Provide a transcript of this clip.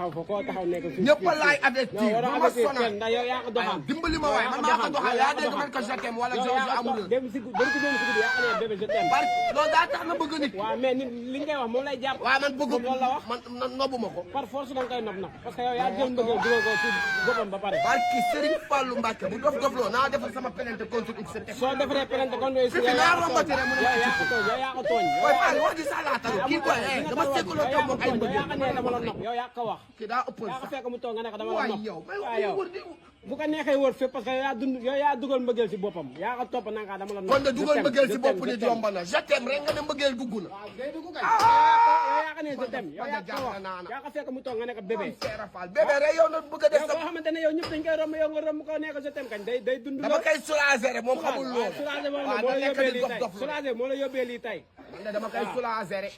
taxaw fa koo taxaw nekk fi ñëpp laay avertir ba ma sonal ndax yow yaa ko doxaan dimbali ma waay man maa ko doxal yaa dégg man ko je t'aime wala George amul dem si guddi yaa ne bébé je t'aime loolu daa tax na bëgg nit waaw mais nit li ngay wax moom lay jàpp waaw man bëgg loolu la wax man nobbu ma ko par force da nga koy nopp nag parce que yow yaa jël mbëggeel dugal ko ci boppam ba pare barki Serigne Fallou Mbacke bu dof dofloo naa defal sama plainte contre X soo defaree plainte contre X fi naa rombati rek mu ne yow yaa ko tooñ way Fall wax di salaata kii quoi dama sekkuloo toog moom ay mbëggeel dama la nopp yow yaa ko wax kii daa ëppoon yaa ko sax fekk mu toog nga ne ko dama la waay nopp yow may waaw yow wër di bu ko neexee wër fépp parce que yow yaa dugal mbëggeel si boppam yaa ko topp nanga dama la nopp kon de dugal mbëggeel si bopp nit yomb na je t'aime rek nga ne mbëggeel dugg na yow yaa ko ne je t'aime yow yaa ko wax yaa ko fekk mu toog nga ne ko bébé Seera Fall bébé rek yow na bëgg a def yow boo xamante ne yow ñëpp dañ koy romb yow nga romb ko ne ko je t'aime kañ day dund dama koy soulager rek moom xamul loolu soulager moom moo la yóbbee lii tey soulager moo la yóbbee lii tey man de dama koy soulager rek